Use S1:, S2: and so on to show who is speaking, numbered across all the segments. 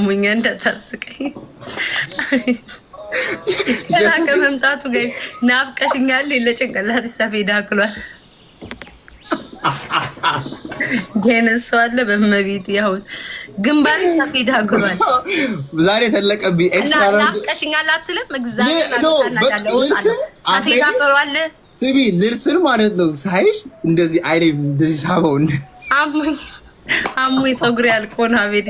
S1: አሞኛል፣ እንዳታስቀኝ። ገና ከመምጣቱ ጋር ናፍቀሽኛል። ለጭንቅላት ሰፌድ አክሏል። ሰው አለ በመቤት ያሁን ግንባር ሰፌድ አክሏል።
S2: ዛሬ ተለቀብኝ።
S1: Extra ናፍቀሽኛል አትልም? እግዚአብሔር ሰፌድ አክሏል።
S2: ስሚ ልርስን ማለት ነው። ሳይሽ እንደዚህ አይኔ እንደዚህ ሳበው።
S1: አሞኝ አሞኝ ፀጉሬ አልቆ ነው። አቤት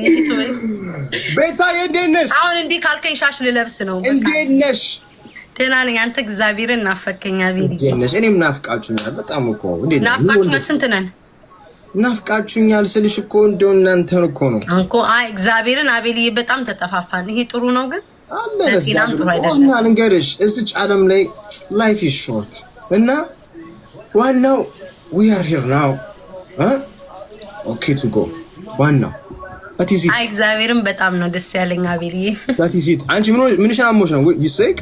S2: ቤታዬ እንዴት ነሽ?
S1: አሁን እንዲህ ካልከኝ ሻሽ ልለብስ ነው።
S2: እንዴት ነሽ?
S1: ደህና ነኝ። አንተ እግዚአብሔርን ናፈከኝ። አቤት
S2: እንዴት ነሽ? እኔም ናፍቃችሁኛል በጣም እኮ።
S1: እንዴት ናፍቃችሁኛል? ስንት ነን?
S2: ናፍቃችሁኛል ስልሽ እኮ እንደው እናንተን እኮ ነው
S1: እኮ። አይ እግዚአብሔርን አቤልዬ በጣም ተጠፋፋን። ይሄ ጥሩ ነው ግን
S2: አለ እና ልንገርሽ፣ እዚች ዓለም ላይ life is short እና ዋናው we are here now, okay to go ዋናው።
S1: አይ እግዚአብሔርን በጣም ነው ደስ ያለኝ አቤልዬ።
S2: That is it። አንቺ ምን ምንሽን አሞሽ ነው? You sick?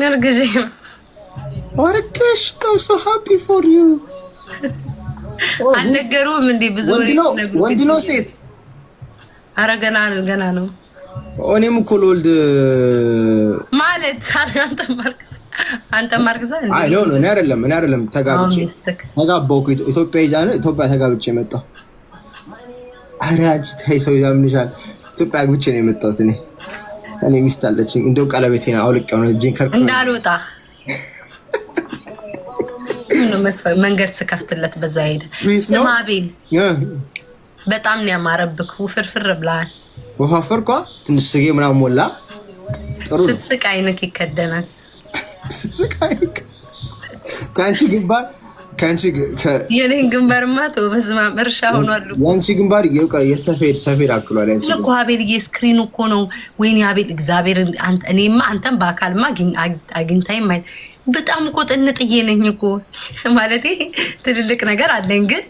S1: እርግዤ።
S2: ወርቅሽ። I'm so happy for you።
S1: አልነገሩህም እንዴ? ብዙ ወሬ።
S2: ወንድ ነው ሴት?
S1: ኧረ ገና ገና ነው።
S2: እኔም እኮ ልወልድ
S1: ማለት አንተም አርግዘህ እንዴ?
S2: አይ no no፣ እኔ አይደለም፣ እኔ አይደለም። ተጋብቼ ተጋባሁ እኮ ኢትዮጵያ ይዛነ ኢትዮጵያ ተጋብቼ መጣሁ። ኧረ አንቺ ተይ፣ ሰው ይዛምንሻል። ኢትዮጵያ አግብቼ ነው የመጣሁት እኔ። እኔ ሚስት አለችኝ። እንደው ቀለበቴን አውልቄው ነው እጄን ከርክሮ
S1: እንዳልወጣ መንገድ ስከፍትለት በዛ ሄደ። ስማ አቤል፣ በጣም ነው ያማረብክ። ውፍርፍር ብለሃል።
S2: ወፋፈርኳ ትንሽ ስጌ ምናምን ሞላ። ጥሩ ነው።
S1: ስትስቅ አይነት ይከደናል።
S2: ስትስቅ አይነት ከአንቺ ግንባር ከአንቺ
S1: የኔን ግንባርማ ተው፣ በስመ አብ እርሻ ሆኗል።
S2: የአንቺ ግንባር የሰፌድ ሰፌድ አክሏል። ያንቺ
S1: እኮ አቤል የ screen ኡ እኮ ነው። ወይኔ አቤል እግዚአብሔር፣ እኔማ አንተም በአካልማ አግኝታኝ ማየት በጣም እኮ ጥንጥዬ ነኝ እኮ፣ ማለቴ ትልልቅ ነገር አለኝ፣ ግን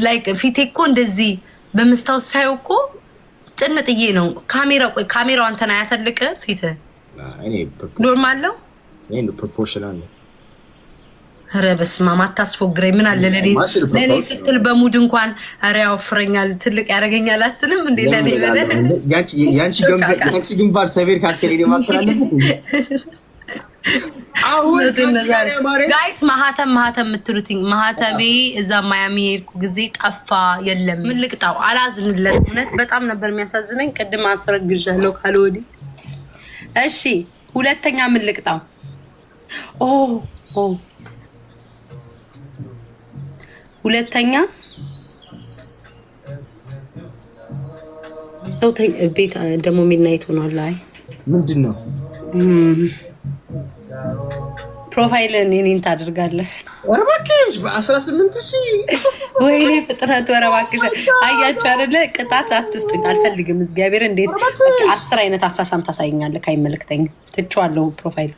S1: like ፊቴ እኮ እንደዚህ በመስታወት ሳየው እኮ ጥንጥዬ ነው። ካሜራ ቆይ ካሜራው አንተን አያተልቅ ፊት normal ነው።
S2: Proportional ነው።
S1: ኧረ በስመ አብ አታስፎግረኝ። ምን አለ ለኔ ስትል በ mood እንኳን ኧረ ያወፍረኛል ትልቅ ያደርገኛል አትልም እንዴ? ለኔ በለ
S2: ያንቺ ግንባር ሰፌድ ካከለ አሁን
S1: guys ማህተም ማህተም የምትሉት ማህተቤ እዛ ማያሚ የሄድኩ ጊዜ ጠፋ። የለም ምን ልቅጣው? አላዝንለት። እውነት በጣም ነበር የሚያሳዝነኝ። ቅድም አስረግዣለሁ ካለ ወዲህ። እሺ ሁለተኛ ምን ልቅጣው? Oh oh ሁለተኛ ቤት ደግሞ midnight ሆኗል። አይ
S2: ምንድን ነው?
S1: Profile ን የኔን ታደርጋለህ።
S2: ኧረ እባክሽ በ18,000።
S1: ወይኔ ፍጥረቱ! ኧረ እባክሽ አያችሁ አይደለ? ቅጣት አትስጡኝ፣ አልፈልግም። እግዚአብሔር እንዴት 10 አይነት አሳሳም ታሳይኛለህ? አይመለከተኝም። ትቼዋለሁ profile።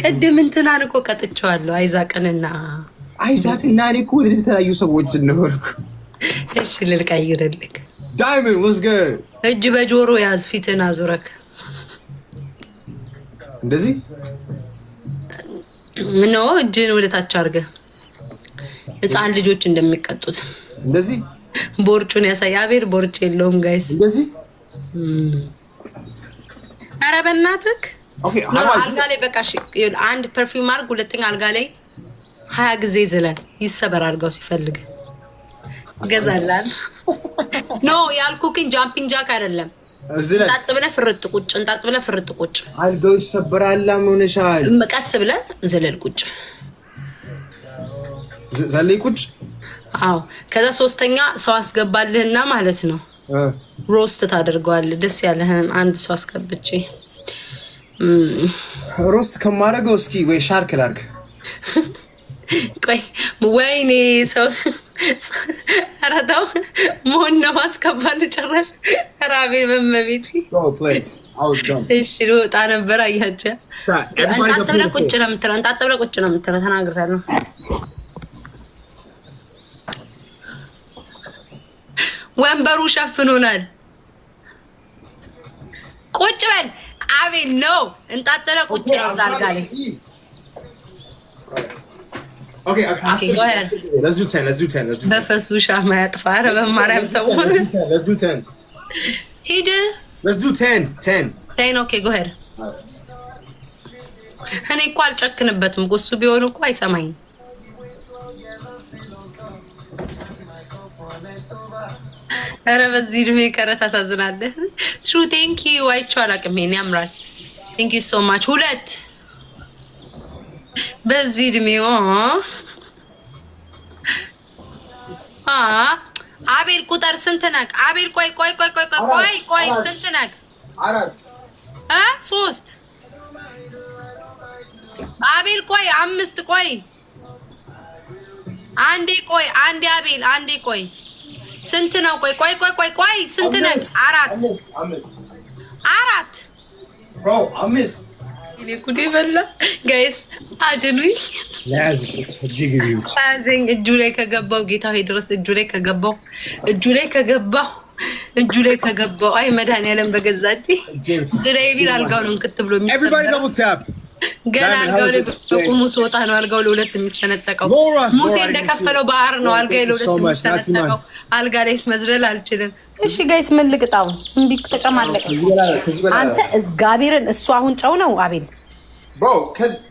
S1: ቅድም እንትናን እኮ ቀጥቼዋለሁ። አይዛቅንና
S2: አይዛቅና እኔ እኮ ወደ የተለያዩ ሰዎች እንደሆንኩ።
S1: እሺ ልልቀይርልክ።
S2: ዳይመንድ what's good?
S1: እጅ በጆሮ ያዝ፣ ፊትን አዙረክ።
S2: እንደዚህ?
S1: No፣ እጅን ወደ ታች አድርገህ ህፃን ልጆች እንደሚቀጡት።
S2: እንደዚህ?
S1: ቦርጩን ያሳይ። አቤል ቦርጭ የለውም guys።
S2: እንደዚህ?
S1: ኧረ በእናትህ አልጋ ላይ በቃ አንድ perfume አድርግ፣ ሁለተኛ አልጋ ላይ 20 ጊዜ ዝለል፣ ይሰበር አልጋው ሲፈልግ ገዛላል። No ያልኩህን jumping jack አይደለም። እንጣጥ ብለህ ፍርጥ ቁጭ፣ እንጣጥ ብለህ ፍርጥ ቁጭ።
S2: አልጋው ይሰበራል። ምን ሆነሻል?
S1: ቀስ ብለህ ዘለል ቁጭ።
S2: ዘለይ ቁጭ።
S1: አዎ። ከዛ ሶስተኛ ሰው አስገባልህና ማለት ነው roast ታደርገዋለህ። ደስ ያለህን አንድ ሰው አስገብቼ።
S2: Roast ከማደርገው እስኪ ወይ ሻርክ ላድርግ።
S1: ቆይ ወይኔ ሰው ኧረ ተው መሆን ነው አስገባል ጭራሽ ራቤን መመቤት። እሺ ልወጣ ነበር። አያቸው እንጣጥ ብለህ ቁጭ ነው የምትለው። እንጣጥ ብለህ ቁጭ ነው የምትለው። ተናግሬያለሁ። ወንበሩ ሸፍኖናል። ቁጭ በል አቤል ነው። እንጣጥ ብለህ ቁጭ ነው እዛ አልጋ ላይ።
S2: Okay, okay,
S1: Okay, go ahead.
S2: Let's do 10. Let's do 10. Let's do 10.
S1: በፈሱ ሻማ ያጥፋ። ኧረ በማርያም ሰው።
S2: Let's do 10. Let's do 10.
S1: ሂድ።
S2: Let's do 10. 10.
S1: 10, okay, go ahead። እኔ እኮ አልጨክንበትም እኮ፣ እሱ ቢሆን እኮ አይሰማኝም። ኧረ በዚህ እድሜ ቀረ፣ ታሳዝናለህ። True, thank you። አይቼው አላውቅም። ይሄን ያምራል። Thank you so much። ሁለት በዚህ እድሜው። አ አቤል ቁጥር ስንት ነህ? አቤል ቆይ ቆይ ቆይ ቆይ ቆይ ቆይ ቆይ፣ ስንት ነህ?
S2: አራት።
S1: እ ሶስት። አቤል ቆይ፣ አምስት። ቆይ አንዴ፣ ቆይ አንዴ፣ አቤል አንዴ ቆይ፣ ስንት ነው? ቆይ ቆይ ቆይ ቆይ ቆይ፣ ስንት ነህ? አራት።
S2: አምስት።
S1: አራት።
S2: Bro, አምስት።
S1: እኔ ጉዴ በላ። Guys አድኑኝ።
S2: ለያዝሽ እጅ ግቢ ብቻ።
S1: ያዘኝ። እጁ ላይ ከገባው፣ ጌታ ሆይ ድረስ፣ እጁ ላይ ከገባው፣ እጁ ላይ ከገባው፣ እጁ ላይ ከገባው፣ አይ መድኃኒዓለም በገዛ እጄ ዝላይ ቢል አልጋው ነው እንክት ብሎ
S2: Everybody
S1: የሚሰበረው።
S2: double tap.
S1: ገና አልጋው ላይ በቁሙ ስወጣ ነው አልጋው ለሁለት የሚሰነጠቀው። ሙሴ እንደከፈለው ባህር ነው አልጋ ለሁለት የሚሰነጠቀው። አልጋ ላይ መዝለል አልችልም። እሺ guys፣ ምን ልቅጣው? እምቢ ተጨማለቀ። አንተ እግዚአብሔርን እሱ አሁን ጨው ነው አቤል።
S2: Bro,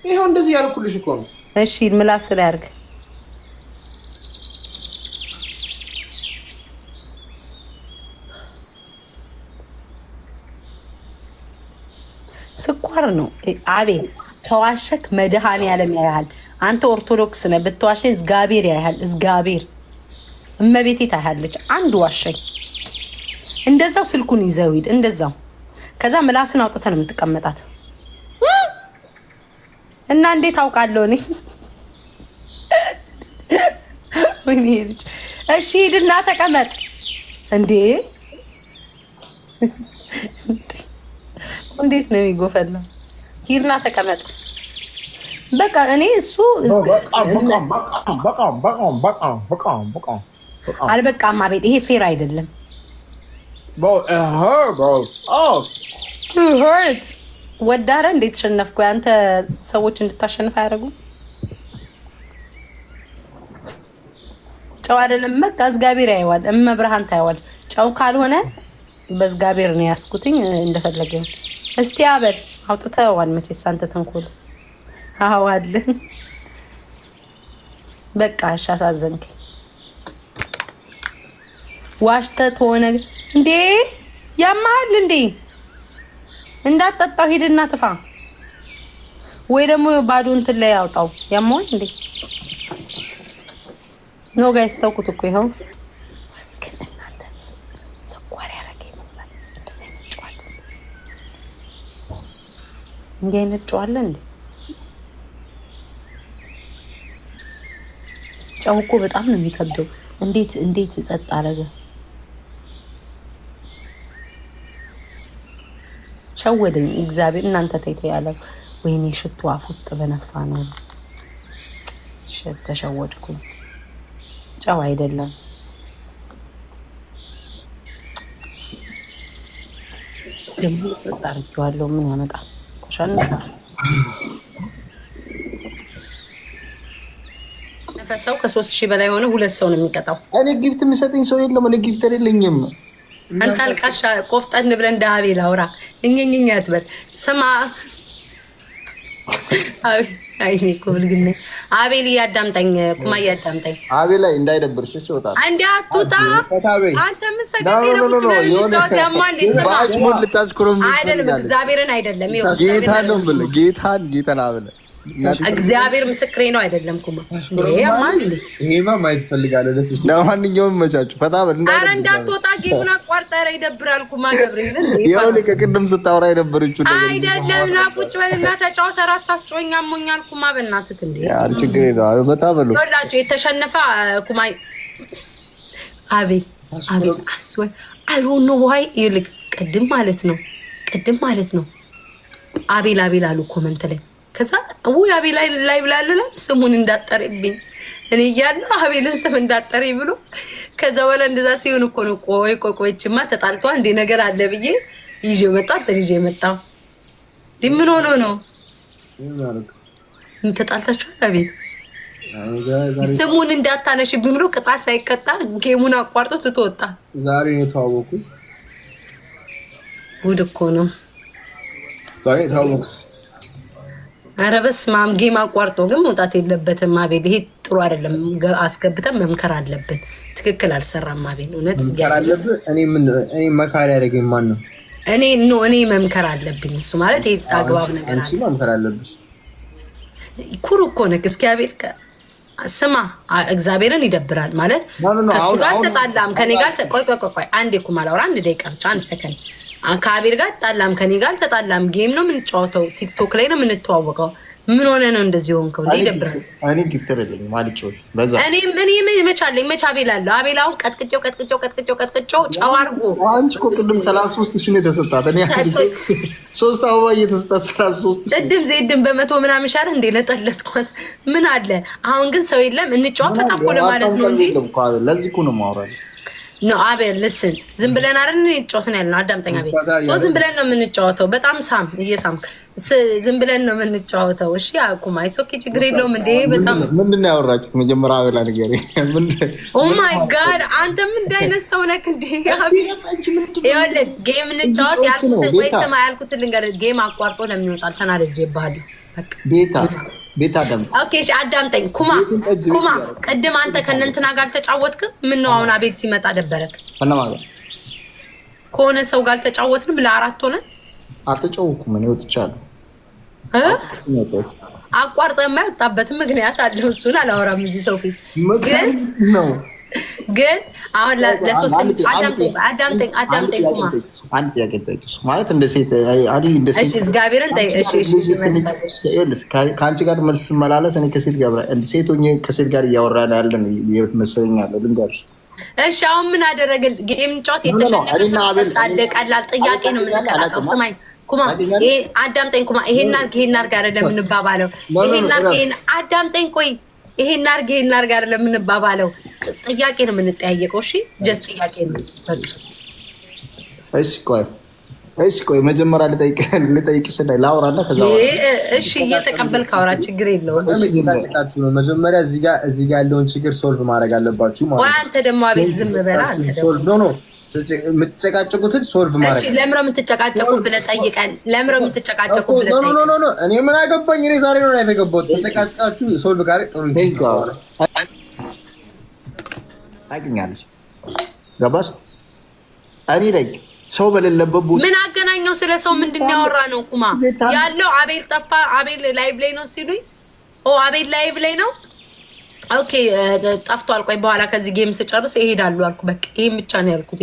S2: ይኸው እንደዚህ ያልኩልሽ እኮ ነው።
S1: እሺ ምላስ ላይ አድርግ። ስኳር ነው አቤል። ከዋሸክ መድኃኔዓለም ያያሃል። አንተ ኦርቶዶክስ ነህ፣ ብትዋሸኝ እግዚአብሔር ያያሃል። እግዚአብሔር እመቤቴ ታያለች። አንድ ዋሸኝ፣ እንደዛው ስልኩን ይዘው ሂድ፣ እንደዛው። ከዛ ምላስን አውጥተህ ነው የምትቀመጣት። እና እንዴት አውቃለሁ እኔ? ወይኔ ልጅ። እሺ ሂድና ተቀመጥ። እንዴ፣ እንዴት ነው የሚጎፈለው? ሂድና ተቀመጥ። በቃ እኔ እሱ አልበቃም። አቤት ይሄ fair አይደለም። Hurt ወዳረ እንዴት ተሸነፍኩ? አንተ ሰዎች እንድታሸንፍ አያደርጉም። ጨው አይደለም። በቃ እግዚአብሔር ያየዋል፣ እመብርሃን ታየዋል። ጨው ካልሆነ በእግዚአብሔር ነው ያስኩትኝ። እንደፈለገ እስቲ አበል አውጥተዋል። መቼስ አንተ ተንኮል አዋለን። በቃ እሺ፣ አሳዘንከኝ። ዋሽተህ ተሆነ እንዴ ያመሃል እንዴ? እንዳትጠጣው ሂድና ጥፋ፣ ወይ ደግሞ ባዶ እንትን ላይ ያውጣው። ያመዋል እንዴ? No guys፣ ተውኩት እኮ ይኸው። ግን እናንተ ስኳር ያደረገ ይመስላል። እንደዚህ አይነት ጨው አለ? እንዲህ አይነት ጨው አለ እንዴ? ጨው እኮ በጣም ነው የሚከብደው። እንዴት እንዴት ጸጥ አደረገ? ሸወደኝ እግዚአብሔር። እናንተ ተይ ያለው። ወይኔ ሽቱ አፍ ውስጥ በነፋ ነው። ተሸወድኩኝ። ጨው አይደለም። ደግሞ ጠጥ አድርጌዋለሁ። ምን ያመጣል? ተሸንፏል። ሰው ከ3000 በላይ ሆነ ሁለት ሰው ነው የሚቀጣው።
S3: እኔ gift የሚሰጠኝ ሰው የለም። እኔ gift የለኝም።
S1: አንተ አልቃሻ፣ ቆፍጠን ብለን እንደ አቤል አውራ። እኝኝኝ አትበል። ስማ፣ አይኔ እኮ ብልግና። አቤል እያዳምጠኝ፣ ኩማ እያዳምጠኝ።
S3: አቤል ላይ እንዳይደብርሽ ሲወጣ።
S1: እንዴ አትውጣ። አንተ ምን ሰገጤ ነው? ቁጭ ብለን እንጫወት። ያማል። ስማ፣ አይደለም፣ እግዚአብሔርን አይደለም።
S3: ጌታ ነው ብለህ ጌታን ጌታን አብለህ
S1: እግዚአብሔር ምስክሬ ነው። አይደለም ኩማ።
S2: ይሄማ ማየት ፈልጋለሁ። ደስ ሲል።
S3: ለማንኛውም መቻችሁ ፈታ በል።
S1: ኧረ እንዳትወጣ፣ game ኡን አቋርጠህ። ኧረ ይደብራል። ኩማ ገብርኤል።
S3: ይኸውልህ ከቅድም ስታወራ የነበረችው ነገር
S1: አይደለም። ና ቁጭ በልና ተጫወት። ኧረ አታስጮኸኝ፣ አሞኛል። ኩማ በእናትህ እንዴ።
S3: ያ ችግር የለውም። ፈታ በሉ።
S1: ይኸውላችሁ የተሸነፈ ኩማ አቤል አቤል I swear I don't know why። ይልቅ ቅድም ማለት ነው አቤል አቤል አሉ comment ላይ። ከዛ ውይ አቤል ላይ ብላለ ስሙን እንዳጠሪብኝ እኔ እያለሁ አቤልን ስም እንዳጠሪ ብሎ። ከዛ በኋላ እንደዛ ሲሆን እኮ ነው ቆይ ቆይ ቆይችማ ተጣልቷ እንዴ ነገር አለ ብዬ ይዤ መጣ። እንትን ይዤ መጣሁ። ምን ሆኖ ነው? ተጣልታችኋል? አቤል። ስሙን እንዳታነሽብኝ ብሎ ቅጣት ሳይቀጣ game ኡን አቋርጦ ትቶ ወጣ።
S2: ዛሬ ነው የተዋወቁት።
S1: ጉድ እኮ ነው።
S2: ዛሬ የተዋወቁት።
S1: ኧረ በስመ አብ! Game አቋርጦ ግን መውጣት የለበትም አቤል። ይሄ ጥሩ አይደለም። አስገብተን መምከር አለብን። ትክክል አልሰራም አቤል። እውነት
S2: መምከር አለብን። እኔ ምን እኔ መካሪ ያደረገኝ ማን ነው?
S1: እኔ no፣ እኔ መምከር አለብኝ። እሱ ማለት ይሄ አግባብ ነገር
S2: አንቺ መምከር አለብሽ።
S1: ኩሩ እኮ ነህ። እስኪ አቤል ስማ፣ እግዚአብሔርን ይደብራል ማለት ከእሱ ጋር አልተጣላም፣ ከኔ ጋር፣ ቆይ ቆይ ቆይ፣ አንዴ እኮ ማላወራ፣ አንድ ደቂቃ ብቻ፣ አንድ ሰከንድ። ከአቤል ጋር አልተጣላም፣ ከኔ ጋር አልተጣላም። Game ነው የምንጫወተው፣ ቲክቶክ ላይ ነው የምንተዋወቀው። ምን ሆነ ነው እንደዚህ ሆንከው? እንዴ ይደብራል።
S3: እኔ gifter የለኝም፣ አልጫወትም። በዛ
S1: እኔም እኔ መች አለኝ? መች አቤል አለው? አቤል አሁን ቀጥቅጬው ቀጥቅጬው ቀጥቅጬው ቀጥቅጬው ጨው አድርጎ
S3: አንቺ እኮ ቅድም 33,000 ነው የተሰጣት። እኔ ሶስት አበባ እየተሰጣት 33,000።
S1: ቅድም ዜድን በ100 ምናምን ሻር እንዴ ለጠለጥኳት። ምን አለ አሁን ግን ሰው የለም፣ እንጫወት ፈታ እኮ ለማለት ነው እንጂ።
S3: ለዚህ እኮ ነው የማወራው።
S1: No አቤል፣ listen፣ ዝም ብለን አይደል እንጫወት ነው ያልነው። አዳምጠኛ ቤት so ዝም ብለን ነው የምንጫወተው። በጣም ሳም እየሳምክ፣ ዝም ብለን ነው የምንጫወተው። እሺ አቁማ፣ it's okay፣ ችግር የለውም። እንዴ በጣም
S3: ምንድን ነው ያወራችሁት? መጀመሪያ አቤላ ንገሪኝ።
S1: Oh my God፣ አንተም እንዳይነት ሰው ነህ እንዴ? ይኸውልህ game እንጫወት ያልኩትን፣ ወይ ስማ፣ ያልኩትን ልንገርህ። Game አቋርጦ ለምን ይወጣል? ተናድጄብሃለሁ። በቃ
S3: ቤታ ቤታ አዳምጥ።
S1: Okay እሺ፣ አዳምጠኝ። ኩማ ኩማ፣ ቅድም አንተ ከእነንትና ጋር አልተጫወትክም? ምን ነው አሁን አቤል ሲመጣ ደበረክ?
S3: ከነማን ጋር?
S1: ከሆነ ሰው ጋር አልተጫወትንም? ለአራት ሆነ።
S3: አልተጫወኩም። እኔ ወጥቻለሁ።
S1: አቋርጠ የማይወጣበትም ምክንያት አለው። እሱን አላወራም እዚህ ሰው ፊት። ግን
S3: ነው
S1: ግን አሁን ለሶስት፣ አዳምጠኝ አዳምጠኝ አዳምጠኝ ኩማ።
S3: አንድ ጥያቄ ልጠይቅሽ። ማለት እንደ ሴት አዲ እንደ ሴት
S1: እሺ፣ እግዚአብሔርን ጠይቅ። እሺ እሺ
S3: እሺ፣ ከአንቺ ጋር መልስ ስመላለስ እኔ ከሴት ጋር እንደ ሴት ሆኜ ከሴት ጋር እያወራን ያለን መሰለኝ አለ፣ ልንገርሽ።
S1: እሺ አሁን ምን አደረገ? Game ጫወት፣ የተሸነፈ ሰው ቀላል ጥያቄ ነው የምንቀጣቀው። ስማኝ ኩማ፣ ይሄ አዳምጠኝ ኩማ፣ ይሄን አድርግ ይሄን አድርግ አይደለም የምንባባለው። ይሄን አድርግ ይሄን፣ አዳምጠኝ ቆይ፣ ይሄን አድርግ ይሄን አድርግ አይደለም የምንባባለው። ጥያቄ ነው የምንጠያየቀው። እሺ just ጥያቄ ነው በቃ።
S3: እሺ ቆይ፣ እሺ ቆይ፣ መጀመሪያ ልጠይቅሽ እና ላውራና ከዛ
S1: እሺ እየተቀበልክ አውራ፣ ችግር የለውም።
S2: እየተጨቃጨቃችሁ ነው። መጀመሪያ እዚህ ጋር ያለውን ችግር solve ማድረግ አለባችሁ ማለት
S1: ወይ አንተ ደግሞ አቤት ዝም በላ። አንተ ደግሞ
S2: No, no፣ የምትጨቃጨቁትን solve ማድረግ
S1: እሺ ለምረው የምትጨቃጨቁ ብለህ ጠይቀን። ለምረው የምትጨቃጨቁ ብለህ
S2: No, no, no, no፣ እኔ ምን አገባኝ? እኔ ዛሬ ነው live የገባሁት። ተጨቃጭቃችሁ solve ጋር ጥሩ
S3: ታውቂኛለሽ፣ ገባሽ? እኔ ላይ ሰው በሌለበት ቦታ
S1: ምን አገናኘው? ስለ ሰው ምንድን ነው ያወራ ነው? ኩማ ያለው አቤል ጠፋ፣ አቤል live ላይ ነው ሲሉኝ፣ ኦ አቤል live ላይ ነው፣ okay ጠፍቷል። ቆይ በኋላ ከዚህ game ስጨርስ እሄዳለሁ አልኩ። በቃ ይሄን ብቻ ነው ያልኩት።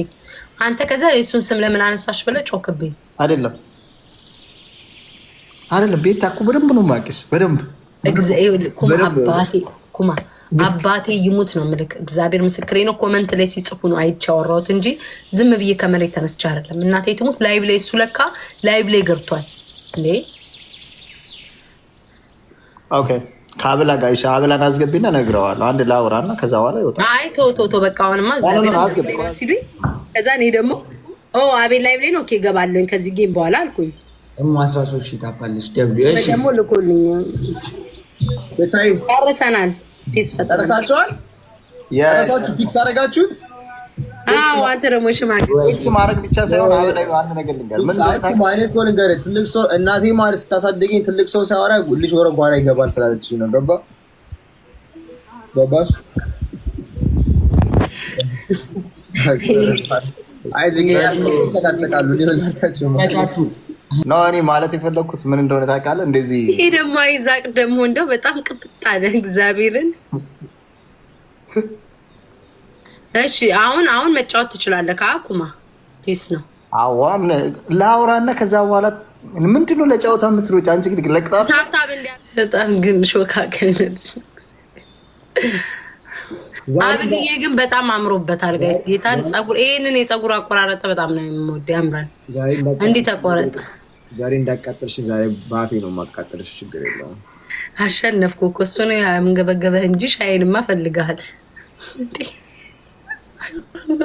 S1: አንተ ከዛ የእሱን ስም ለምን አነሳሽ ብለህ ጮክብኝ።
S3: አይደለም አይደለም፣ ቤታ እኮ በደንብ ነው የማውቅሽ፣ በደንብ።
S1: ኩማ አባቴ፣ ኩማ አባቴ ይሙት ነው ምልክ፣ እግዚአብሔር ምስክሬ ነው። Comment ላይ ሲጽፉ ነው አይቼ ያወራሁት እንጂ ዝም ብዬ ከመሬት ተነስቼ አይደለም። እናቴ ትሙት live ላይ እሱ ለካ live ላይ ገብቷል እንዴ።
S3: Okay ከአብላ ጋር እሺ፣ አብላን አስገቢና እነግረዋለሁ። አንድ ላውራና ከዛ በኋላ ይወጣል።
S1: አይ ቶ ቶ ቶ፣ በቃ አሁንማ እግዚአብሔር ሲሉኝ ከዛ እኔ ደግሞ ኦ አቤል live ላይ ነው፣ okay እገባለሁኝ ከዚህ game በኋላ አልኩኝ።
S4: ደግሞ 13,000 ታባለች። W እሺ
S1: ደግሞ ልኮልኝ ጨርሰናል። Peace ፈጥረናል።
S2: ጨርሳችኋል? ጨረሳችሁ? Fix አደረጋችሁት?
S1: አዎ አንተ ደግሞ ሽማግሌ
S3: Fix ማድረግ ብቻ ሳይሆን አብላ አንድ ነገር ልንገርህ። ምን
S2: እኔ እኮ ልንገርህ፣ ትልቅ ሰው እናቴ ማለት ስታሳድገኝ ትልቅ ሰው ሲያወራ ልጅ ወረ ጓራ ይገባል ስላለች ነው። ገባ ገባሽ? አይ እዚህ ጋር ያስጨቃጨቃሉ። ሊሆን
S3: ነው እኔ ማለት የፈለግኩት ምን እንደሆነ ታውቃለህ? እንደዚህ
S1: ይሄ ደግሞ አይዛቅ ደግሞ እንደው በጣም ቅብጥ አለ እግዚአብሔርን። እሺ አሁን አሁን መጫወት ትችላለህ። ከአኩማ peace ነው።
S3: አዋ ላውራና ከዛ በኋላ ምንድን ነው ለጨዋታ የምትሮጪ? አንቺ ግን ለቅጣት
S1: Tap tap እንዲያ በጣም ግን ሾካከነች። አብልዬ ግን በጣም አምሮበታል። Guys ጌታን ፀጉር፣ ይሄንን የፀጉር አቆራረጥ በጣም ነው የምወደው። ያምራል። እንዲህ ተቆረጠ።
S2: ዛሬ እንዳቃጠልሽ ዛሬ በአፌ ነው የማቃጠልሽ። ችግር የለውም።
S1: አሸነፍኩ እኮ፣ እሱ ነው ያንገበገበህ እንጂ ሻይንማ ፈልገሃል። እንዴ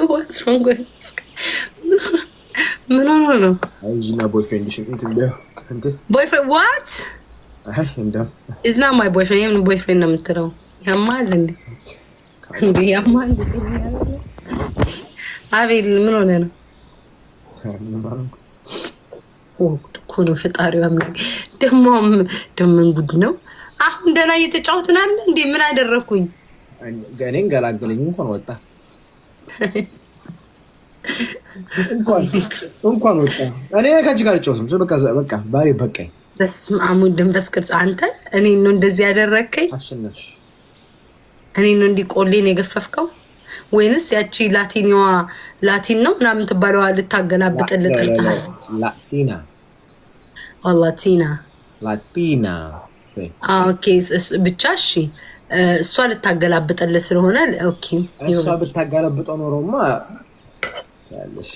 S1: what's wrong? ምን ሆኖ ነው?
S2: አይጂና boyfriend ሽን እንትን ቢያው እንዴ
S1: Boyfriend what?
S2: አይ እንደው
S1: Is not my boyfriend። የምን boyfriend ነው የምትለው? ያማል እንዴ? እንዴ ያማል። አቤል ምን ሆነ ነው እኮ ነው። ፈጣሪው አምላክ ደግሞ ደግሞ ጉድ ነው። አሁን ደህና እየተጫወትን አለ እንዴ? ምን አደረኩኝ?
S2: እኔን ገላገለኝ። እንኳን ወጣ እንኳን ወጣ። እኔ ከአንቺ ጋር አልጫወትም። በቃ በቃ ባሪ በቃኝ።
S1: በስመ አብ ወወልድ ወመንፈስ ቅዱስ። አንተ እኔ ነው እንደዚህ ያደረግከኝ?
S2: አሸነፍሽ።
S1: እኔ ነው እንዲህ ቆሌን የገፈፍከው ወይንስ ያቺ ላቲኒዋ ላቲን ነው ምናምን ትባለዋ ልታገላብጥልህ ጠርተሃል?
S2: ላቲና።
S1: ላቲና።
S2: ላቲና።
S1: Okay ብቻ እሺ፣ እሷ ልታገላብጥልህ ስለሆነ okay።
S2: እሷ ብታገላብጠው ኖሮማ ያለሽ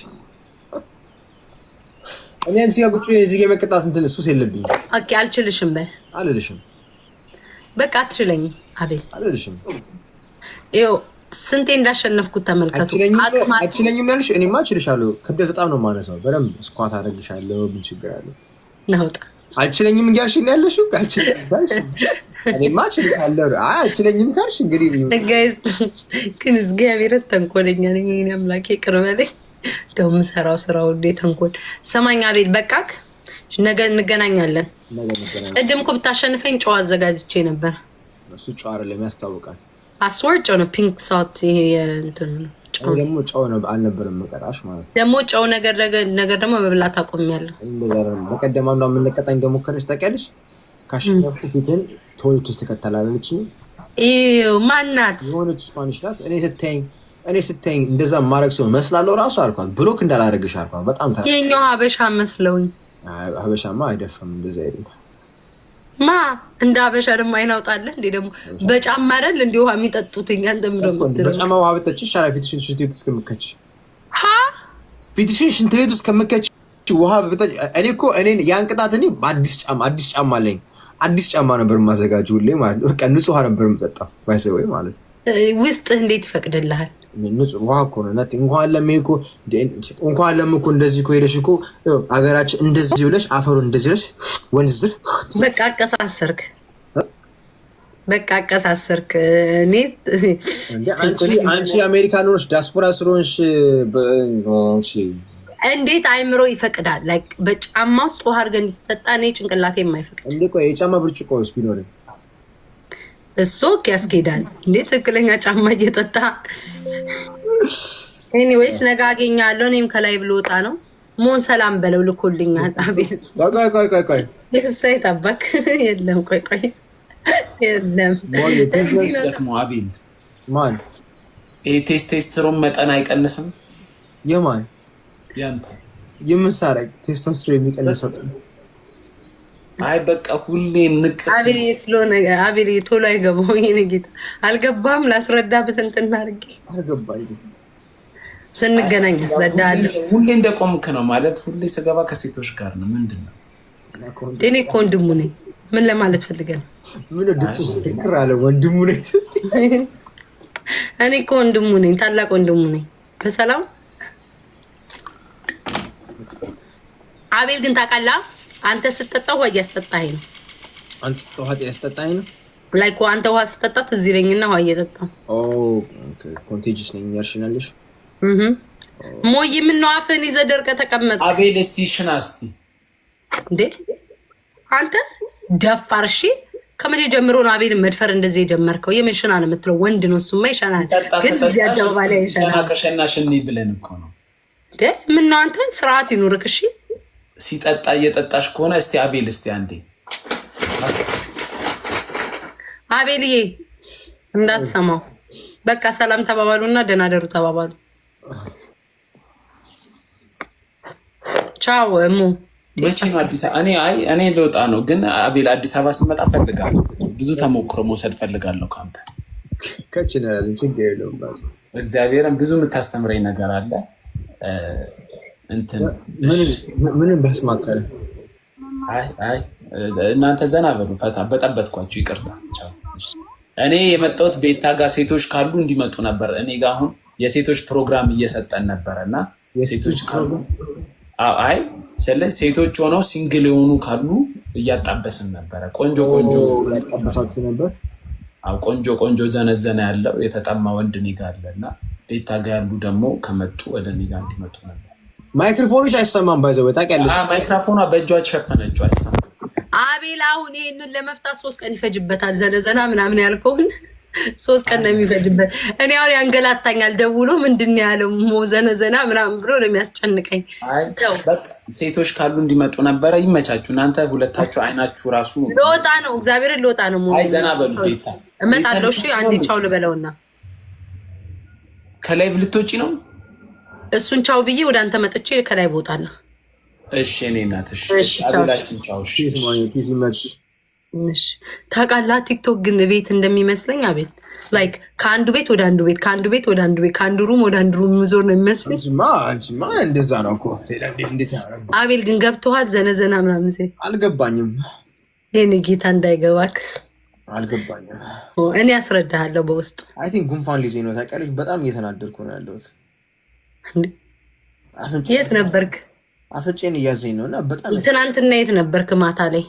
S2: እኔ አንቺ ጋር ቁጭ እዚህ ጋር የመቀጣት እንትን ሱስ የለብኝም።
S1: Okay አልችልሽም በል።
S2: አልልሽም።
S1: በቃ አትችለኝም አቤል።
S2: አልልሽም።
S1: ይኸው ስንቴ እንዳሸነፍኩት ተመልከቱ።
S2: አትችለኝም ያልሽ እኔማ እችልሻለሁ። ክብደት በጣም ነው የማነሳው። በደንብ squat አደርግሻለሁ። ምን ችግር አለ?
S1: ናውጣ።
S2: አልችለኝም እያልሽ ነው ያለሽው። አልችለኝም ካልሽ እኔማ እችልሻለሁ። አይ አልችለኝም ካልሽ እንግዲህ
S1: Guys ግን እግዚአብሔር ተንኮለኛ ነኝ። የእኔ አምላኬ ይቅር በለኝ። እንደው የምሰራው ስራ ሁሉ የተንኮል። ሰማኝ አቤል፣ በቃክ። ነገ እንገናኛለን።
S2: ነገ እንገናኛለን።
S1: ቅድም እኮ ብታሸንፈኝ ጨው አዘጋጅቼ ነበር።
S2: እሱ ጨው አይደለም ያስታውቃል።
S1: አስወር ጨው ነው፣ pink salt ይሄ የእንትኑ ነው ጨው።
S2: እኔ ደግሞ ጨው ነው አልነበረም መቀጣሽ ማለት ነው።
S1: ደግሞ ጨው ነገር ነገር ደግሞ መብላት አቆሚያለሁ።
S2: እንደዛ አይደለም። በቀደም አንዷ የምንቀጣኝ እንደሞከረች ታውቂያለሽ? ካሸነፍኩ ፊትን toilet ውስጥ ትከተላለች።
S1: Ew ማናት?
S2: የሆነች Spanish ናት። እኔ ስታይኝ እንደዛ ማድረግ ሰው መስላለሁ ራሱ አልኳት። Block እንዳላረግሽ አልኳት። በጣም
S1: የኛው ሀበሻ መስለውኝ።
S2: ሀበሻማ አይደፍርም እንደዛ አይደለም።
S1: ማ እንደ ሀበሻ ደግሞ አይናውጣለህ እንዴ? ደግሞ በጫማ አይደል እንዲ ውሃ የሚጠጡት? አንተ ምንድን ነው የምትለው?
S2: በጫማ ውሃ ብጠጪ ይሻላል። ፊትሽን ሽንት ቤት ውስጥ ከምከች
S1: ሀ
S2: ፊትሽን ሽንት ቤት ውስጥ ከምከች ውሃ ብጠጪ። እኔ እኮ እኔን ያን ቅጣት እኔ በአዲስ ጫማ፣ አዲስ ጫማ አለኝ፣ አዲስ ጫማ ነበር የማዘጋጀው ሁሌ ማለት ነው። በቃ ንጹህ ውሃ ነበር የምጠጣው by the way ማለት ነው።
S1: ውስጥህ እንዴት ይፈቅድልሃል?
S2: ንጹህ ውሃ እኮ ነው። እናቴ እንኳን ለም እኮ እንደዚህ እኮ ሄደሽ እኮ አገራችን እንደዚህ ብለሽ አፈሩ እንደዚህ ብለሽ ወንዝ ስር
S1: በቃ አቀሳሰርክ፣ በቃ አቀሳሰርክ። እኔ
S2: አንቺ የአሜሪካን ሆነሽ ዲያስፖራ ስለሆንሽ አንቺ
S1: እንዴት አይምሮ ይፈቅዳል? Like በጫማ ውስጥ ውሃ አድርገህ እንዲጠጣ እኔ ጭንቅላቴ የማይፈቅድ።
S2: እንዴ ቆይ የጫማ ብርጭቆ ውስጥ ቢኖርም
S1: እሱ ያስኬዳል እንዴ? ትክክለኛ ጫማ እየጠጣ። Anyways ነገ አገኛለሁ። እኔም ከላይ ብሎ ወጣ ነው ሞን ሰላም በለው ልኮልኛል። አቤት።
S2: ቆይ ቆይ ቆይ ቆይ።
S1: ሳይት አባክ የለም። ቆይ ቆይ የለም።
S5: ደግሞ አቤል
S2: ማን?
S5: ይሄ ቴስቴስትሮን መጠን አይቀንስም?
S2: የማን?
S5: ያንተ።
S2: የምን ሳረግ ቴስቶስትሮን የሚቀንሰው?
S5: አይ በቃ ሁሌ ንቅ
S1: አቤል ስለሆነ አቤል ቶሎ አይገባውም። የእኔ ጌታ አልገባም። ላስረዳ ብትንትና አድርጌ
S2: አልገባኝም።
S1: ስንገናኝ አስረዳለሁ።
S5: ሁሌ እንደቆምክ ነው ማለት ሁሌ ስገባ ከሴቶች ጋር ነው። ምንድን ነው?
S1: እኔ እኮ ወንድሙ ነኝ። ምን ለማለት ፈልገህ ነው?
S2: ምን ድምፁ ስትክር አለ ወንድሙ ነኝ።
S1: እኔ እኮ ወንድሙ ነኝ፣ ታላቅ ወንድሙ ነኝ። በሰላም አቤል ግን ታውቃለህ፣ አንተ ስትጠጣ ውሃ እያስጠጣኸኝ ነው።
S2: አንተ ስትጠጣ ውሃ እያስጠጣኸኝ ነው።
S1: Like አንተ ውሃ ስትጠጣ ትዝ ይለኝና ውሃ እየጠጣሁ
S2: Contagious ነኝ ያልሽናለሽ።
S1: ሞይ ምነው አፍህን ይዘህ ደርቀህ ተቀመጥክ?
S5: አቤል እስቲ ሽና እስቲ።
S1: እንዴ አንተ ደፋር! እሺ ከመቼ ጀምሮ ነው አቤልን መድፈር እንደዚህ የጀመርከው? የምን ሽና ነው የምትለው? ወንድ ነው እሱማ ይሸናል። ግን እዚህ አደባባይ ላይ ይሸናል።
S5: ከሸና ሽኒ ብለን እኮ ነው።
S1: እንዴ ምነው አንተ ስርዓት ይኑርክ። እሺ።
S5: ሲጠጣ እየጠጣሽ ከሆነ እስቲ አቤል እስቲ አንዴ።
S1: አቤልዬ እንዳትሰማው። በቃ ሰላም ተባባሉ እና ደህና ደሩ ተባባሉ። ቻው እሙ።
S5: መቼ ነው አዲስ እኔ አይ እኔ ልወጣ ነው፣ ግን አቤል አዲስ አበባ ስመጣ ፈልጋለሁ። ብዙ ተሞክሮ መውሰድ ፈልጋለሁ ከአንተ።
S2: ከችናለን ችግር የለውም።
S5: እግዚአብሔርን ብዙ የምታስተምረኝ ነገር አለ። እንትን
S2: ምንም በስማከለ
S5: አይ አይ እናንተ ዘና በሉ፣ ፈታ በጠበጥኳችሁ፣ ይቅርታ። ቻው። እኔ የመጣሁት ቤታ ጋር ሴቶች ካሉ እንዲመጡ ነበር። እኔ ጋር አሁን የሴቶች ፕሮግራም እየሰጠን ነበረ እና ሴቶች ካሉ አይ ስለ ሴቶች ሆነው single የሆኑ ካሉ እያጣበስን ነበረ። ቆንጆ ቆንጆ
S2: ያጣበሳችሁ ነበር።
S5: አዎ ቆንጆ ቆንጆ ዘነዘና ያለው የተጠማ ወንድ እኔ ጋ አለ እና ቤታ ጋ ያሉ ደግሞ ከመጡ ወደ እኔ ጋ እንዲመጡ ነበር።
S2: ማይክሮፎኖች አይሰማም። By the way ታውቂያለሽ።
S5: ማይክሮፎኗ በእጇ ሸፈነችው፣ አይሰማም።
S1: አቤል አሁን ይሄንን ለመፍታት 3 ቀን ይፈጅበታል። ዘነዘና ምናምን ያልከውን 3 ቀን ነው የሚፈጅበት። እኔ አሁን ያንገላታኛል። ደውሎ ምንድን ነው ያለው ዘነዘና ምናምን ብሎ ነው የሚያስጨንቀኝ።
S5: በቃ ሴቶች ካሉ እንዲመጡ ነበረ። ይመቻችሁ። እናንተ ሁለታችሁ አይናችሁ ራሱ
S1: ለወጣ ነው፣ እግዚአብሔርን ለወጣ ነው።
S5: አይ ዘና በሉ። ቤታ
S1: እመጣለሁ። እሺ አንዴ ቻው ልበለውና
S5: ከ live ልትወጪ ነው?
S1: እሱን ቻው ብዬ ወደ አንተ መጥቼ ከ live እወጣለሁ።
S5: እሺ እኔ እናት እሺ፣ አቤላችን ቻው። እሺ
S1: ታውቃለህ፣ ቲክቶክ ግን ቤት እንደሚመስለኝ አቤት like ከአንዱ ቤት ወደ አንዱ ቤት፣ ከአንዱ ቤት ወደ አንዱ ቤት፣ ከአንዱ room ወደ አንዱ room ዞር ነው የሚመስለኝ።
S2: አንቺማ እንደዛ ነው እኮ። ሌላ እንዴት?
S1: አቤል ግን ገብቶሃል? ዘነዘና ምናምን ሴ
S2: አልገባኝም።
S1: የኔ ጌታ እንዳይገባክ።
S2: አልገባኝም።
S1: እኔ አስረዳሃለሁ በውስጥ።
S2: I think ጉንፋን ሊይዘኝ ነው ታውቂያለሽ። በጣም እየተናደድኩ ነው ያለሁት።
S1: የት ነበርክ?
S2: አፍንጬን እያዘኝ ነው እና በጣም
S1: ትናንትና የት ነበርክ? ማታ ላይ?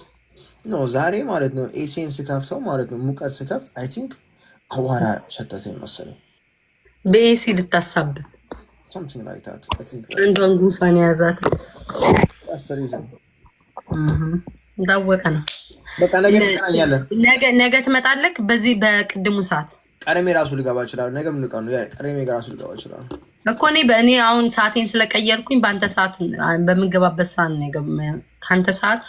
S2: No፣ ዛሬ ማለት ነው AC ን ስከፍተው ማለት ነው ሙቀት ስከፍት I think አዋራ ሸተተኝ መሰለኝ።
S1: በ AC ልታሳብብ
S2: Something like that. I think
S1: አንዷን ጉንፋን የያዛት
S2: that's the reason.
S1: ታወቀ ነው።
S2: በቃ ነገ እንገናኛለን።
S1: ነገ ትመጣለህ በዚህ በቅድሙ ሰዓት?
S2: ቀደሜ ራሱ ልገባ እችላለሁ። ነገ ምን ቀን ነው? ቀደሜ ራሱ ልገባ እችላለሁ።
S1: እኮ እኔ በእኔ አሁን ሰዓቴን ስለቀየርኩኝ በአንተ ሰዓት በምገባበት ሰዓት ነው፣ ከአንተ ሰዓት፣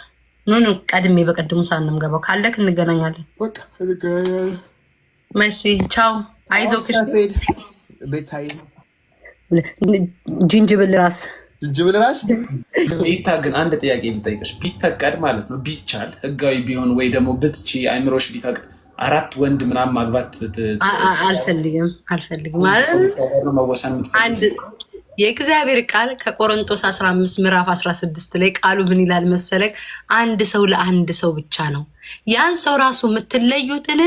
S1: no no፣ ቀድሜ በቅድሙ ሰዓት ነው የምገባው። ካለክ እንገናኛለን።
S2: በቃ እንገናኛለን።
S1: መሺ ቻው፣ አይዞህ።
S2: ሰፌድ ቤታይ።
S1: ጅንጅብል ራስ።
S2: ጅንጅብል ራስ።
S5: ቤታ ግን አንድ ጥያቄ ልጠይቅሽ። ቢፈቀድ ማለት ነው፣ ቢቻል፣ ህጋዊ ቢሆን ወይ ደግሞ ብትቺ አይምሮሽ ቢፈቅድ አራት ወንድ ምናምን ማግባት
S1: አልፈልግም፣ አልፈልግም ማለት
S5: መወሰን
S1: አንድ የእግዚአብሔር ቃል ከቆሮንቶስ 15 ምዕራፍ 16 ላይ ቃሉ ምን ይላል መሰለክ? አንድ ሰው ለአንድ ሰው ብቻ ነው። ያን ሰው ራሱ የምትለዩትን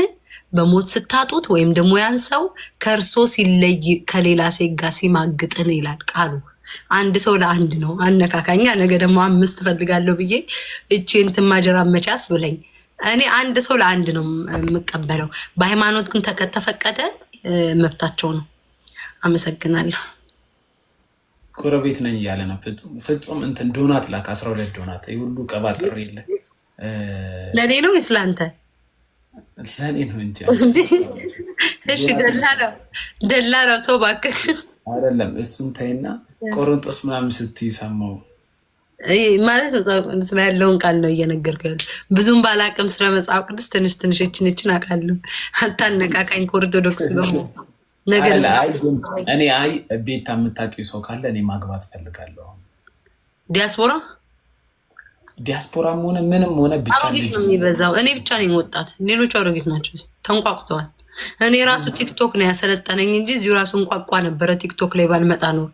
S1: በሞት ስታጡት ወይም ደግሞ ያን ሰው ከእርሶ ሲለይ ከሌላ ሴት ጋር ሲማግጥን ይላል ቃሉ። አንድ ሰው ለአንድ ነው። አነካካኛ ነገ ደግሞ አምስት እፈልጋለሁ ብዬ እቺ እንትን ማጀራ መቻስ ብለኝ። እኔ አንድ ሰው ለአንድ ነው የምቀበለው። በሃይማኖት ግን ከተፈቀደ መብታቸው ነው። አመሰግናለሁ።
S5: ጎረቤት ነኝ እያለ ነው። ፍጹም እንትን ዶናት ላክ፣ 12 ዶናት ሁሉ ቀባጥር የለ።
S1: ለእኔ ነው ወይስ ለአንተ?
S5: ለእኔ ነው እንጂ።
S1: እሺ ደላላው ደላላው ተው እባክህ።
S5: አይደለም፣ እሱን ተይና ቆሮንጦስ ምናምን ስትይ ሰማሁ።
S1: ማለት መጽሐፍ ቅዱስ ላይ ያለውን ቃል ነው እየነገርኩህ ያለው። ብዙም ባላቅም ስለ መጽሐፍ ቅዱስ ትንሽ ትንሽ እችን እችን አውቃለሁ። አታነቃቃኝ ከኦርቶዶክስ ጋር ነገር።
S5: እኔ አይ ቤታ የምታውቂው ሰው ካለ እኔ ማግባት ፈልጋለሁ።
S1: ዲያስፖራ?
S5: ዲያስፖራም ሆነ ምንም ሆነ ብቻ
S1: አሮጊት ነው የሚበዛው። እኔ ብቻ ነኝ ወጣት፣ ሌሎቹ አሮጊት ናቸው፣ ተንቋቁተዋል። እኔ ራሱ ቲክቶክ ነው ያሰለጠነኝ እንጂ እዚሁ ራሱ እንቋቋ ነበረ። ቲክቶክ ላይ ባልመጣ ነው።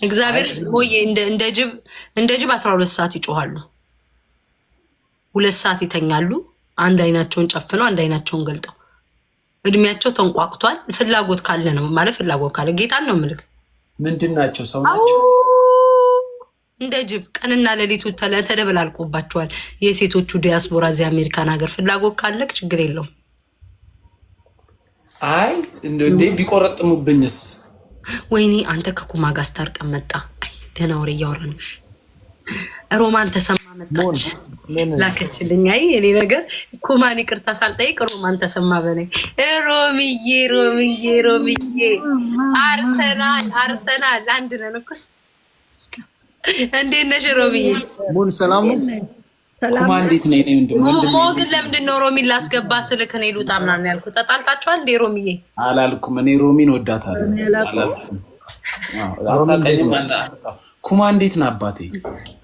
S1: እግዚአብሔር ሞዬ እንደ ጅብ 12 ሰዓት ይጮሃሉ፣ 2 ሰዓት ይተኛሉ። አንድ አይናቸውን ጨፍነው አንድ አይናቸውን ገልጠው እድሜያቸው ተንቋቅቷል። ፍላጎት ካለ ነው ማለት፣ ፍላጎት ካለ ጌጣን ነው ምልክ።
S5: ምንድን ናቸው? ሰው ናቸው።
S1: እንደ ጅብ ቀንና ሌሊቱ ተደበላልቆባቸዋል። የሴቶቹ ዲያስፖራ እዚህ አሜሪካን ሀገር ፍላጎት ካለክ ችግር የለውም።
S5: አይ እንዴ ቢቆረጥሙብኝስ?
S1: ወይኔ አንተ ከኩማ ጋር ስታርቀን መጣ። አይ ደህና ወሬ እያወራ ነው። ሮማን ተሰማ መጣች፣ ላከችልኝ። አይ እኔ ነገር ኩማን ይቅርታ ሳልጠይቅ ሮማን ተሰማ በላይ። ሮምዬ ሮምዬ ሮምዬ፣ አርሰናል አርሰናል አንድ ነን እኮ። እንዴት ነሽ ሮምዬ?
S3: ሙን ሰላም ነው።
S5: ኩማ እንዴት ነው? እኔ ወንድም ወንድም
S1: ሞ ግን ለምንድን ነው ሮሚን ላስገባ ስልክ እኔ ልውጣ ምናምን ያልኩት? ተጣልታችኋል እንዴ ሮሚዬ?
S5: አላልኩም። እኔ ሮሚን ወዳታለሁ አላልኩም። አታውቀኝም። ኩማ እንዴት ነህ አባቴ?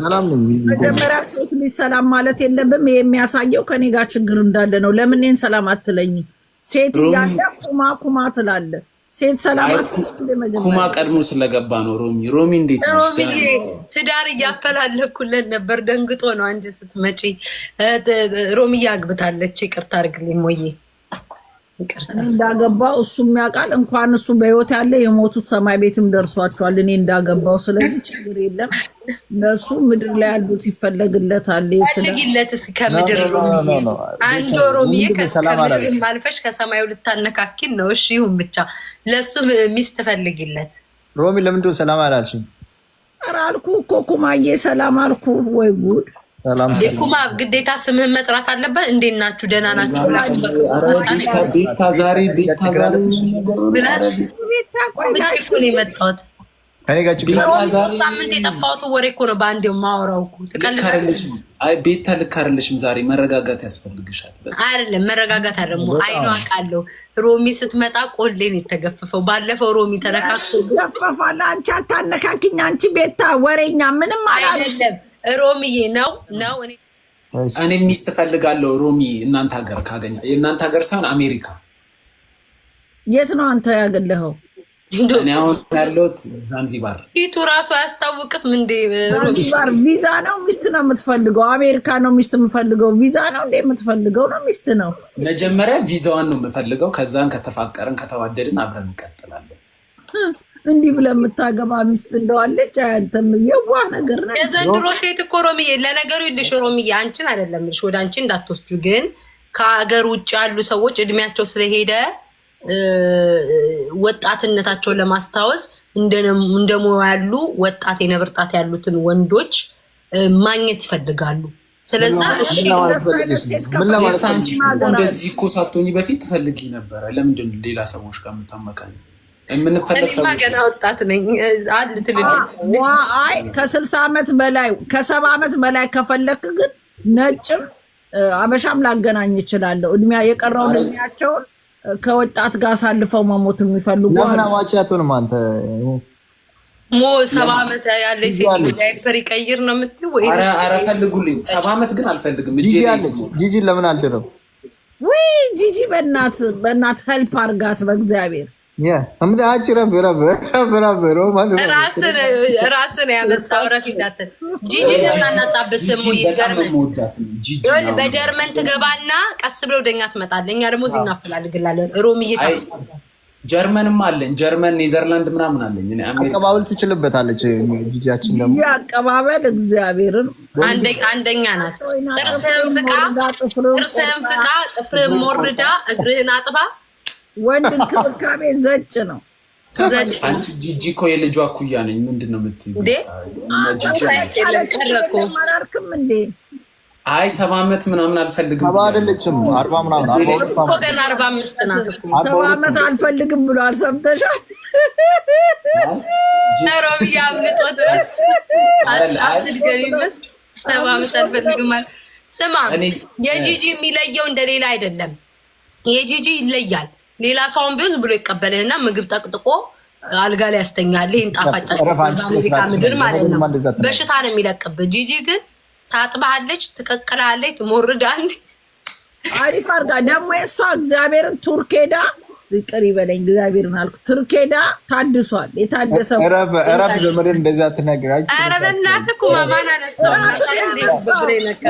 S3: ሰላም ነኝ።
S6: መጀመሪያ ሴት ልጅ ሰላም ማለት የለብም። ይሄ የሚያሳየው ከኔ ጋር ችግር እንዳለ ነው። ለምን እኔን ሰላም አትለኝም? ሴት እያለ ኩማ ኩማ ትላለህ። ሴት ሰላም አትልም።
S5: ኩማ ቀድሞ ስለገባ ነው። ሮሚ ሮሚ እንዴት ነሽ?
S1: ሮሚዬ ትዳር እያፈላለኩለት ነበር። ደንግጦ ነው አንቺ ስትመጪ። ሮሚዬ አግብታለች። ይቅርታ አድርግልኝ ሞዬ። ይቅርታ።
S6: እኔ እንዳገባው እሱም ያውቃል። እንኳን እሱ በህይወት ያለ የሞቱት ሰማይ ቤትም ደርሷቸዋል እኔ እንዳገባው። ስለዚህ ችግር የለም። እነሱ ምድር ላይ ያሉት ይፈለግለታል።
S1: ፈልጊለት እስኪ ከምድር ሮሚዬ፣ አንድ ሮሚዬ ከምድር አልፈሽ ከሰማዩ ልታነካኪን ነው። እሺ ይሁን ብቻ ለእሱ ሚስት ፈልጊለት።
S3: ሮሚ ለምንድን ነው ሰላም አላልሽኝ?
S6: ኧረ አልኩ እኮ ኩማዬ፣ ሰላም አልኩ። ወይ ጉድ!
S3: ሰላም።
S1: የኩማ ግዴታ ስምህን መጥራት አለበት። እንዴት ናችሁ? ደህና ናችሁ?
S5: ቤታ ዛሬ፣ ቤታ ዛሬ
S1: ብላሽ ብቻ እኮ ነው የመጣሁት።
S3: ከኔ ጋር ችግር
S1: ሮሚ 3 ሳምንት የጠፋሁት ወሬ እኮ ነው በአንዴው የማወራው እኮ። ትቀልዳለህ።
S5: አይ ቤታ ልክ አይደለሽም። ዛሬ መረጋጋት ያስፈልግሻል።
S1: አይደለም መረጋጋት አይደለም። አይኗ አውቃለሁ። ሮሚ ስትመጣ ቆሌን የተገፈፈው ባለፈው ሮሚ ተነካክቶ
S6: ገፈፋል። አንቺ አታነካኪኝ። አንቺ ቤታ ወሬኛ ምንም አላለም።
S1: አይደለም ሮሚዬ ነው ነው እኔ
S5: እኔ ሚስት እፈልጋለሁ ሮሚ፣ እናንተ ሀገር ካገኘ፣ የእናንተ ሀገር ሳይሆን አሜሪካ።
S6: የት ነው አንተ ያገለኸው?
S5: እኔ አሁን ያለሁት ዛንዚባር።
S1: ፊቱ ራሱ አያስታውቅም እንዴ?
S6: ዛንዚባር ቪዛ ነው ሚስት ነው የምትፈልገው? አሜሪካ ነው ሚስት የምፈልገው? ቪዛ ነው እንዴ የምትፈልገው? ነው ሚስት ነው?
S5: መጀመሪያ ቪዛዋን ነው የምፈልገው። ከዛን ከተፋቀርን ከተዋደድን አብረን እንቀጥላለን።
S6: እንዲህ ብለህ የምታገባ ሚስት እንደዋለች። አንተም የዋህ ነገር ነህ።
S1: የዘንድሮ ሴት እኮ ሮሚዬ፣ ለነገሩ ይልሽ ሮሚዬ፣ አንቺን አይደለም ልሽ ወደ አንቺ እንዳትወስጁ፣ ግን ከሀገር ውጭ ያሉ ሰዎች እድሜያቸው ስለሄደ ወጣትነታቸውን ለማስታወስ እንደሞ ያሉ ወጣት የነብር ጣት ያሉትን ወንዶች ማግኘት ይፈልጋሉ። ስለዛ እሺ።
S3: ምን ለማለት?
S5: አንቺ እንደዚህ እኮ ሳትሆኚ በፊት ትፈልጊ ነበረ። ለምንድን ነው ሌላ ሰዎች ጋር የምታመካኝ? የምንፈለግ
S1: እኔማ
S5: ሰዎች
S1: ገና ወጣት ነኝ አሉ ትልልቅ።
S6: አይ ከ60 ዓመት በላይ ከ70 ዓመት በላይ ከፈለክ ግን ነጭም አበሻም ላገናኝ እችላለሁ። እድሜያ የቀረውን እድሜያቸውን ከወጣት ጋር አሳልፈው መሞት የሚፈልጉ
S3: ለምን
S6: አሉ።
S3: አማቺ አትሆንም አንተ?
S1: ሞ 70 ዓመት ያለች ሴት ዳይፐር ይቀይር ነው የምትይው ወይ?
S5: ኧረ ፈልጉልኝ። 70 ዓመት ግን አልፈልግም። እጄ
S3: ጂጂ
S5: ላይ
S3: አለች። ጂጂን ለምን አልድረው?
S6: ውይ ጂጂ በእናት በእናት help አርጋት በእግዚአብሔር።
S3: ምን አንቺ ረፍ ረፍ ረፍ ረፍ ሮማን።
S1: ራስን ያመጣው ረፍ እንዳትል። ጂጂ ለምን ስሙ?
S5: ጂጂ በጣም ነው
S1: ጀርመን
S5: የምወዳት። ጂጂ
S1: ይኸውልህ፣
S5: ነው።
S1: በጀርመን ትገባና ቀስ ብለው ወደኛ ትመጣለህ። እኛ ደግሞ እዚህ እናፈላልግላለን። ሮም እየታ
S5: አይ ጀርመንም አለኝ። ጀርመን፣ ኔዘርላንድ ምናምን አለኝ። እኔ አሜሪካ
S3: አቀባበል ትችልበታለች። ጂጂያችን ደግሞ
S6: ጂጂ አቀባበል እግዚአብሔርን
S1: አንደኛ ናት። ጥርስህን ፍቃ፣ ጥርስህን ፍቃ፣ ጥፍርህን ሞርዳ፣ እግርህን አጥባ።
S6: ወንድ እንክብካቤ ዘጭ ነው።
S1: ዘጭ።
S5: አንቺ ጂጂ እኮ የልጇ እኩያ ነኝ። ምንድን ነው የምትይው?
S1: እንዴ?
S5: እነ ጂጂ
S1: የለም ቀረ እኮ።
S6: አላልክም እንዴ?
S5: አይ 70 ዓመት ምናምን አልፈልግም።
S3: 70 አይደለችም፣ 40 ምናምን፣ 42
S1: እኮ ገና 45 ናት እኮ።
S6: 70 ዓመት አልፈልግም ብሏል። ሰምተሻል?
S1: ሮብዬ አምልጦት አትድገሚበት። 70 ዓመት አልፈልግም አለ። ስማ የጂጂ የሚለየው እንደሌላ አይደለም። የጂጂ ይለያል። ሌላ ሰውን ቢሆን ዝም ብሎ ይቀበልህና ምግብ ጠቅጥቆ አልጋ ላይ ያስተኛል። ይህን ጣፋጭ
S3: እረፍ አንቺ፣ ስነ
S1: በአሜሪካ
S3: ስርዓት
S1: ምድር ማለት ነው።
S3: እንደዛ ትናገር።
S1: በሽታ ነው የሚለቅብህ። ጂጂ ግን ታጥባለች፣ ትቀቅላለች፣ ትሞርዳለች።
S6: አሪፍ አድርጋ ደግሞ የእሷ እግዚአብሔርን ቱርክ ሄዳ፣ ይቅር ይበለኝ እግዚአብሔርን አልኩ። ቱርክ ሄዳ ታድሷል። የታደሰ
S3: እረፍ እረፍ፣ ዘመድን እንደዛ አትናገር። አንቺ ስነ
S1: ኧረ
S3: ስርዓት።
S1: በእናትህ ኩማ ማን አነሳው?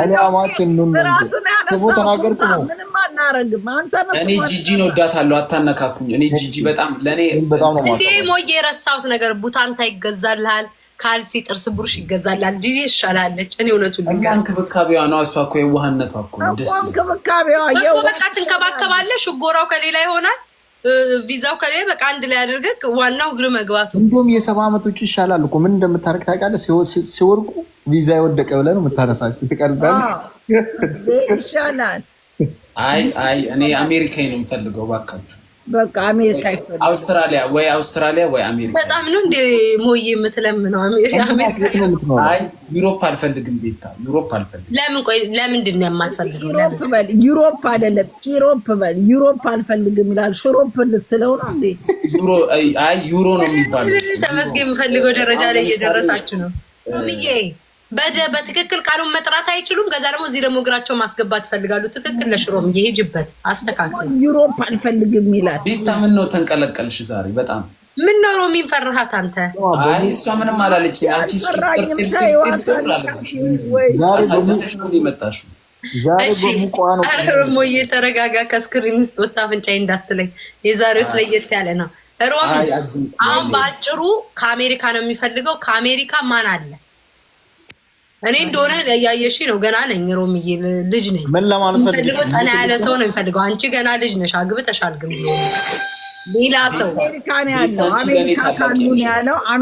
S3: እኔ አማች እንሁን ነው እንጂ
S6: ራስን
S3: ክፉ
S6: ያነሳው
S3: ተናገርኩ ነው።
S6: ምንም አናረግም። አንተ ነህ
S5: እኔ ጂጂን ወዳታለሁ። አታነካኩኝ። እኔ ጂጂ በጣም ለእኔ
S3: በጣም ነው
S1: እንዴ
S3: የማውቀው።
S1: ሞዬ የረሳሁት ነገር ቡታንታ ይገዛልሃል፣ ካልሲ፣ ጥርስ ብሩሽ ይገዛልሃል። ጂጂ ይሻላለች። እኔ እውነቱን
S5: እና
S1: ልንገርህ
S5: እንክብካቤዋ ነው። እሷ እኮ የዋህነቷ እኮ ነው ደስ
S6: እኮ
S5: ይላል።
S6: እንክብካቤዋ
S1: እኮ በቃ ትንከባከባለህ። ሽጎራው ከሌላ ይሆናል፣ ቪዛው ከሌላ፣ በቃ አንድ ላይ አድርገህ ዋናው እግር መግባቱ።
S3: እንዲሁም የ70 ዓመቶቹ ይሻላል እኮ። ምን እንደምታደርግ ታውቃለህ? ሲወርቁ ቪዛ የወደቀ ብለህ ነው የምታነሳቸው። ትቀልዳለህ።
S6: ይሻላል።
S5: አይ አይ እኔ አሜሪካዊ ነው የምፈልገው ባካችሁ።
S6: በቃ አሜሪካ ይፈልጋል።
S5: አውስትራሊያ ወይ አውስትራሊያ ወይ አሜሪካ።
S1: በጣም ነው እንደ ሞዬ የምትለምነው አሜሪካ
S3: እንትናስ የት ነው የምትኖረው?
S5: አይ Europe አልፈልግም፣ ቤታ Europe አልፈልግም።
S1: ለምን? ቆይ ለምንድን ነው የማትፈልገው?
S6: Europe
S1: ለምን?
S6: በል፣ Europe አይደለም Europe በል። Europe አልፈልግም ይላል። ሽሮፕ ልትለው ነው እንዴ?
S5: ዩሮ፣ አይ ዩሮ ነው የሚባለው።
S1: ተመስገን የምፈልገው ደረጃ ላይ እየደረሳችሁ ነው። ሞዬ በትክክል ቃሉን መጥራት አይችሉም። ከዛ ደግሞ እዚህ ደግሞ እግራቸው ማስገባት ይፈልጋሉ። ትክክል ለሽሮም ሂጅበት፣ አስተካክል።
S6: Europe አልፈልግም ይላል።
S5: ቤታ ምን ነው ተንቀለቀልሽ ዛሬ በጣም?
S1: ምን ነው ሮሚን ፈርሃት አንተ?
S5: አይ እሷ ምንም አላለች። አንቺ
S6: አልፈራኝም።
S5: ቅርጥር
S6: ተይው፣
S5: ቅርጥር አለብሽ።
S6: ወይ
S3: ዛሬ
S5: አሳደሰሽ ነው የመጣሽው።
S3: ዛሬ
S1: እሺ
S3: በሙቋ ነው።
S1: ኧረ ሮሞዬ ተረጋጋ። ከ screen ውስጥ ወጣ አፍንጫዬ እንዳትለኝ። የዛሬው ስለየት ያለ ነው። ሮሚ
S5: አይ አዝንኩ።
S1: አሁን በአጭሩ ከአሜሪካ ነው የሚፈልገው። ከአሜሪካ ማን አለ? እኔ እንደሆነ እያየሽ ነው። ገና ነኝ ሮሚዬ፣ ልጅ ነኝ።
S3: ምን ለማለት ፈልገሽ
S1: የሚፈልገው ጠና ያለ ሰው ነው የሚፈልገው። አንቺ ገና ልጅ ነሽ፣ አግብተሻል። ግን ቢሆን ሌላ ሰው
S6: አሜሪካ ነው ያለው።
S5: ቤታችን ለእኔ
S6: አሜሪካ
S5: ታላቅ
S6: ካሉ ነው
S5: ነሽ።
S6: ያለው።